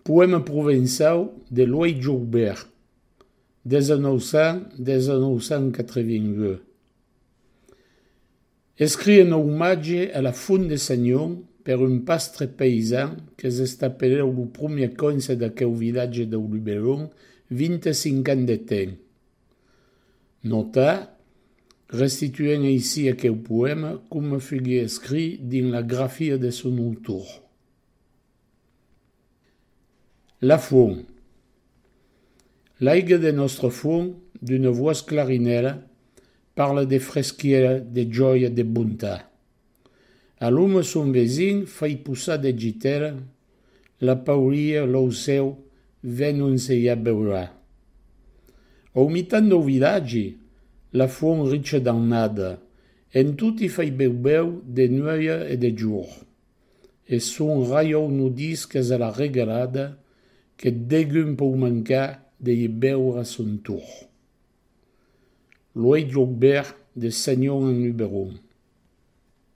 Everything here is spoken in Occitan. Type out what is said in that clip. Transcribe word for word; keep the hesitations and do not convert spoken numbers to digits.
Poèma provençau de Loïc Joubert, dètz-e-nòu cent, dètz-e-nòu cent quatre-vingt-un. Escrit en omatge a la Font de Sanhon per un pastre païsan qu'es estat, pelèu, lo promier cònse d'aqueu vilatge dau Luberon, vint-e-cinc ans de temps. Nòta, restituèm aicí aqueu poèma coma fuguèt escrit dins la grafia de son autor. La font. L'aiga de nòstra font, d'una votz clarinèla, parla de fresquièra, de jòia, de bontat. A l'òme son vesin fai possar de gitèla, la pauria, l'aucèu, venon se i abeurar. Au mitan dau vilatgi, la font richa d'annada, en toti fai bèu bèu de nuèit e de jorn. E son raiòu nodís qu'es a la regalada, que degun pòu mancar de i beure a son torn. Loïc Joubert de Sanhon en Luberon.